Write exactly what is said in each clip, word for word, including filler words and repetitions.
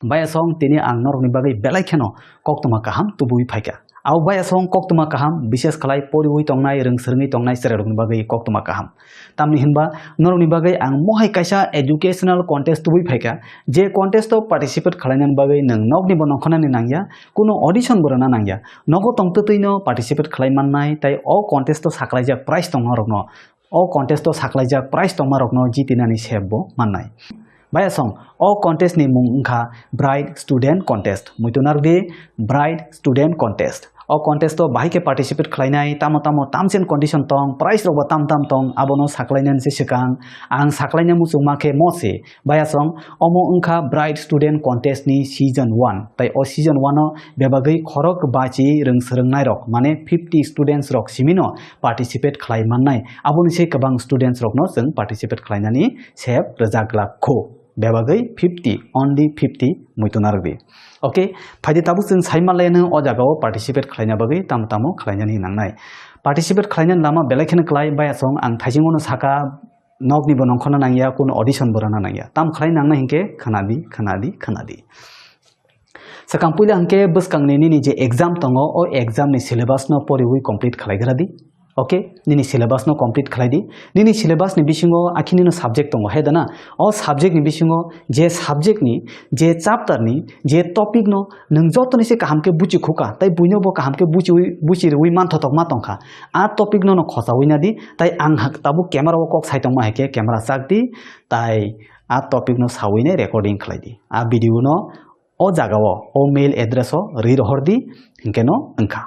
Bayasong tini ang norokni bagwi belai kheno koktwma kaham tubui phaikha. Abo bayasong koktwma kaham, bises khlai poriwi tongnai, rwng swrwngwi tongnai chwrairokni bagwi koktwma kaham. Tamni hinba norokni bagwi ang mohai kaisa educational contest tubui phaikha, je contest o participate khlainani bagwi nwng nokni bo nongkhornani nangya, kuno audition bo rwna nangya. Nogo tongtwtwino participate khlai mannai, tai o contest o saklaijak prize tongmarokno, o contest o saklaijak prize tongmarokno jitinani sep bo mannai. Bayasong, o contest ni mung wngkha Bright Student Contest. Muitu narwkdi, Bright Student Contest. O contest o bahai khe participate khlainai, tamo tamo terms and condition tong, prize rok bo tam tam tong, abono saklainani se swkang ang saklaina muchungma khe mo se. Bayasong, omo wngkha Bright Student Contest ni season one. Tai o season one o bebagwi khorok bachi rwng swrwngnairok, mane fifty students rok simino participate khlai mannai. Aboni se kwbang students rokno chwng participate khlainani sep rwjak glak kho. Bebagwi fifty, only fifty muitu narwkdi. Okay, phaidi tabuk chwng sai manlaiya nw o jagao participate khlaina bagwi tamo tamo khlainani nangnai. Participate khlainani lama belai kheno klai, bayasong ang thaisingono saka, nokni bo nongkhorna nangya, kuno audition bo rwna nangya. Tam khlai nangnai hinkhe khnadi, khnadi, khnadi. Swkang puila hinkhe bwskangni nini je exam tongo, o exam ni syllabus no poriwi complete khlai gra di. Okay, nini syllabus no complete khlai di. Nini syllabus ni bisingo akhinino subject tongo, hai da na? O subject ni bisingo je subject ni, je chapter ni, je topic no nwng jotoni se kaham khe buchi khuka, tai buino bo kaham khe buchiwi, buchi rwui manthotok ma tongkha. A topic no no khosawi na di, tai ang hak-, tabuk camera o kok sai tongma hai khe camera chak di, tai a topic no sawi nai recording khlai di. A video no o jaga o, o mail address o ri rohor di, hinkhe no wngkha.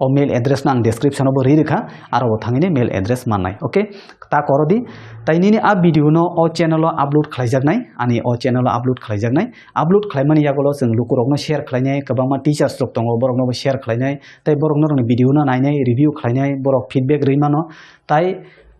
O mail address no ang description o bo ri rikha, aro bo thangwi nai mail address mannai. Okay, ta koro di. Tai nini a video no o channel o upload khlaijaknai, ani o channel o upload khlaijaknai. Upload khlaimani yagulo chwng lukurokno share khlainai, kwbangma teachers rok tongo, borokno bo share khlainai, tai borok norokni video no nainai, review khlainai, borok feedback rwi mano. Tai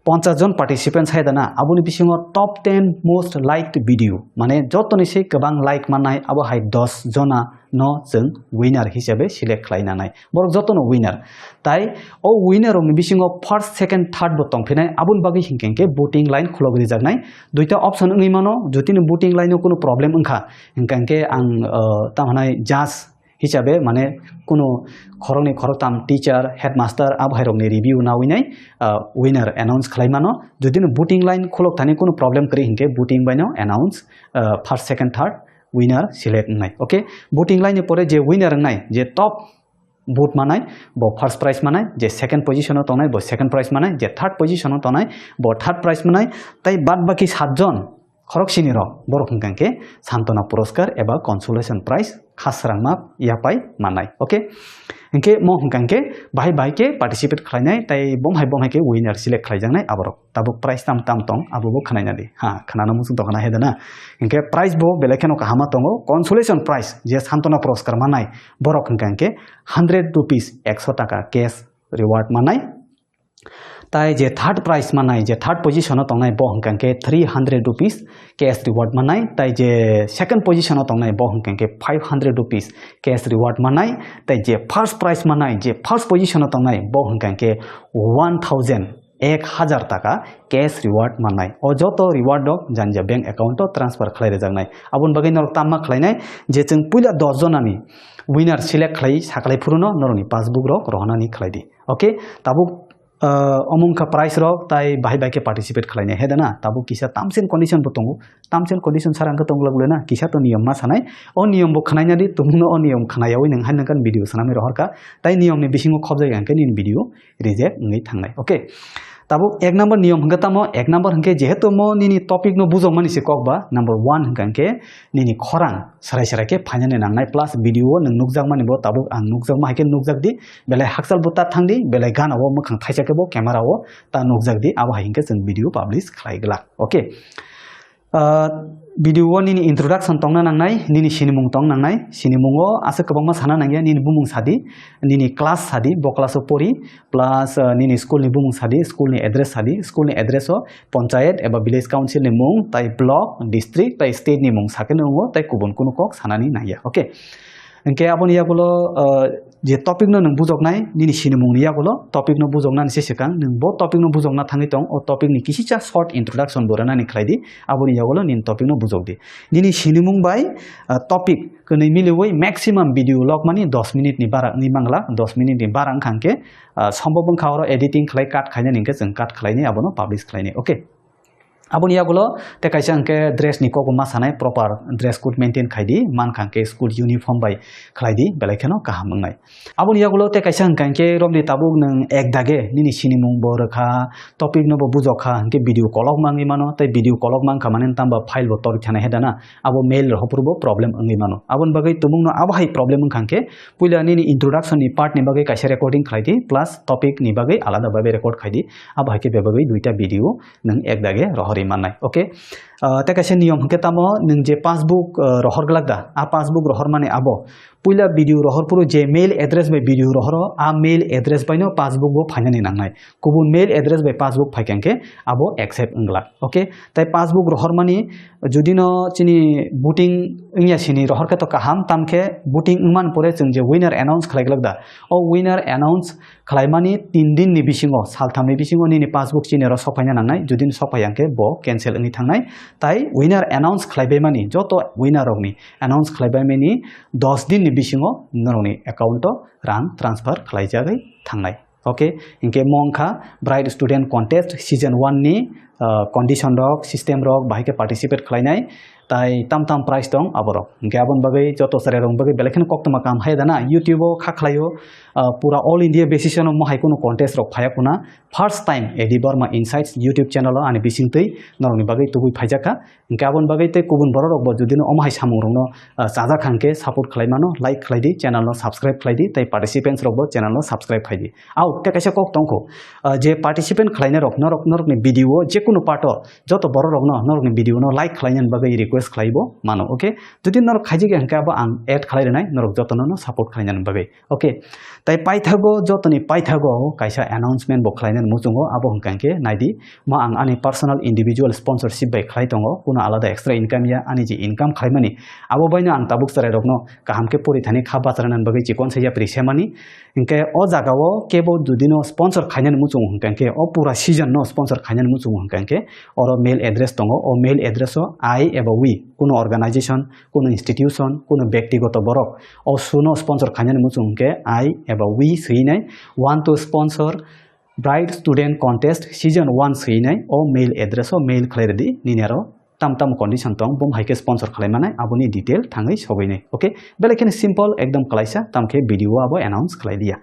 ponchas jon participants hai dana, aboni bisingo top ten most liked video, mane jotoni se kwbang like mannai, abo hai dos jona no chwng winner hisabe select khlai nanai. Borok jotono winner. Tai o winner rokni bisingo first, second, third bo tongphinai, aboni bagwi hinkhe hinkhe voting line khulok rijaknai. Duita option wngwi mano, jotini voting line o kuno problem wngkha, hinkhe hinkhe ang, uh, tamo hwnai judge hisabe, mane, kuno khoroknwi khoroktham teacher, headmaster, abo hai rokni review nawi nai, uh, winner announce khlai mano. Jodi no voting line khulok thani kuno problem kwrwi hinkhe voting bai no announce, uh, first, second, third winner select wngnai. Okay, voting line ni pore je winner wngnai, je top vote manai, bo first prize manai, je second position o tongnai, bo second prize manai, je third position o tongnai, bo third prize manai, tai bad baki sat jon khorok sini rok, borok hwnkha khe Santona Puraskar eba Consolation Prize khasrangma yapai manai. Okay? Hinkhe mo hwnkha khe bahai bahai khe participate khlainai, tai bom hai bom hai khe winner select khlaijaknai aborok. Tabuk prize tam tam tong, abo bo khnaina di. Ha, khnana muchung tongkhna, hai da na? Hinkhe prize bo belai kheno kahama tongo. Consolation prize je Santona Puraskar manai, borok hwnkha khe hundred rupees, ekso taka cash reward manai. Tai je third prize manai, je third position o tongnai, bo hwnkha khe three hundred rupees cash reward manai. Tai je second position o tongnai, bo hwnkha khe five hundred rupees cash reward manai. Tai je first prize manai, je first position o tongnai, bo hwnkha khe one thousand, ek hazar taka cash reward manai. O joto reward rok janja bank account o transfer khlai rwjaknai. Aboni bagwi norok tamma khlainai je chwng puila dos jonani winner select khlai saklai phuruno norokni passbook rok rohornani khlai di. Okay, tabuk, uh, omo wngkha prize rok, tai bahai bai khe participate khlainai, hai da na? Tabuk kisa terms and condition bo tongo. Terms and condition sara wngkha tong glak le na, kisa to niyom ma sanai. O niyom bo khnaina di, tumungno o niyom khnayawi nwng hai nangkha video swnamwi rohorkha. Tai niyom ni bisingo khobjak ya hwnkhe nini video reject wngwi thangnai. Okay. Tabuk ek number niyom hwnkhe tamo, ek number hwnkhe jehetu mo nini topic no bujokmani se kok ba, number one hwnkha hwnkhe nini khorang serai serai khe phainani nangnai, plus video o nwng nukjakmani bo tabuk ang nukjakma hai khe nukjak di, belai hakchal bo ta thang di, belai gana o mwkhang thaisa khe bo camera o ta nukjak di, abo hai hwnkhe chwng video publish khlai glak. Okay. Ah, video o nini introduction tongna nangnai, nini sinimung tong nangnai, sinimung o aswk kwbangma sana nangya, nini bumung sadi, nini class sadi, bo class o pori, plus, ah, nini school ni bumung sadi, school ni address sadi, school ni address o panchayat eba village council ni mung, tai block, district, tai state ni mung sakhe nungo, tai kubun kunu kok sanani nangya. Okay. Hinkhe aboni yagulo, ah, Je topic no nwng bujoknai, nini sinimung ni yagulo topic no bujoknani se swkang, nwng bo topic no bujokna thangwi tong, o topic ni kisisa short introduction bo rwnani khlai di, aboni yagulo nini topic no bujok di. Nini sinimung bai, ah, topic kwnwi miliwi maximum video log mani dos minute ni bara wngwi mangla, dos minute ni bara wngkha hwnkhe, ah, sombhob wngkha oro editing khlai cut khainani hwnkhe chwng cut khlainai, abono publish khlainai, okay? Aboni yagulo tei kaisa hwnkhe dress ni kok ma sanai, proper dress code maintain khai di, mankha hwnkhe school uniform bai khlai di, belai kheno kaham wngnai. Aboni yagulo tei kaisa hwnkha hwnkhe romni tabuk nwng ek dage nini sinimung bo rwkha, topic no bo bujokha, hwnkhe video kolok mangwi mano, tei video kolok mankha mani tamba file bo torikha nai he dana, abo mail rohor phuru bo problem wngwi mano. Aboni bagwi tumung no abo hai problem wngkha hwnkhe puila nini introduction ni part ni bagwi kaisa recording khlai di, plus topic ni bagwi alada bai record khai di, abo hai khe bebagwi duita video nwng ek dage rohorwi mannai. Okay? Ah, tei kaisa niyom hwnkhe tamo nwng je passbook, ah, rohor glak da, a passbook rohor mani abo puila video rohor phuru je mail address bai video rohoro, a mail address bai no passbook bo phainani nangnai. Kubun mail address bai passbook phaikha hwnkhe abo accept wngla. Okay? Tai passbook rohor mani jodi no chini booting wngya sini rohor khe to kaham, tamkhe booting wngman pore chwng je winner announce khlai glak da, o winner announce khlaimani tin din ni bisingo, saltham ni bisingo nini passbook chini oro sokphaina nangnai, jodi no sokphai ya hwnkhe bo cancel wngwi thangnai. Tai winner announce khlaibaimani, joto winner rokni announce khlaibaimani dos din ni bisingo norokni account o rang transfer khlaijagwi thangnai. Okay, hinkhe mo wngkha Bright Student Contest Season one ni, ah, condition rok, system rok, bahai khe participate khlainai, tai tam tam prize tong aborok. Hinkhe aboni bagwi joto chwrairokni bagwi belai kheno koktwma kaham hai dana, YouTube o kha khlaio, ah, pura all India basis no mo hai kunu contest rok phaiya kuna. First time A D Verma Insights YouTube channel o ani bisingtwi norokni bagwi tubui phaijakha. Hinkhe aboni bagwi tei kubun borok rok bo jodi no omo hai samung rok no, ah, chajak hwnkhe support khlai mano, like khlai di, channel no subscribe khlai di, tei participants rok bo channel no subscribe khai di. Au, tei kaisa kok tongkho, ah, je participant khlainai rok norok, norokni video o je kunu part o joto borok rok no norokni video no like khlainani bagwi request khlaibo mano, okay? Jodi norok khaijak ya hwnkhe abo ang add khlai rwnai norok joto no, no support khlainani bagwi. Okay, tai paithago, jotoni paithago kaisa announcement bo khlainani muchungo, abo hwnkha hwnkhe naidi, ma ang ani personal individual sponsorship bai khlai tongo, kuno alada extra income ya, ani je income khlaimani, abo baino ang tabuk chwrairokno kaham khe pori thani kha bacharainani bagwi chikon sa yapri semani. Hinkhe o jagao kebo jodi no sponsor khainani muchungo hwnkha hwnkhe, o pura season no sponsor khainani muchungo hwnkha hwnkhe, oro mail address tongo, o mail address o I eba we, kuno organization, kuno institution, kuno bektigoto borok o show no sponsor khainani muchung hwnkhe I eba we swinai, want to sponsor Bright Student Contest Season one swinai, o mail address o mail khlai rwdi, nini aro tam tam condition tong, bum hai khe sponsor khlai manai, aboni detail thangwi sogwi nai. Okay, belai kheno simple, ekdom kwlaisa, tam khe video o abo announce khlai liya.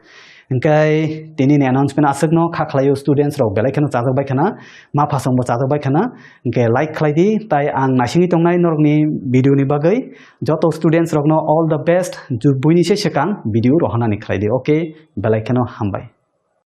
Hinkhe tini ni announcement aswk no kha khlaio, students rok belai kheno chajak bai khana, ma phasong bo chajak bai khana, hinkhe like khlai di, tai ang naisingwi tongnai norokni video ni bagwi. Joto students rokno all the best, ju-, buini se swkang video rohornani khlai di. Okay, belai kheno hambai.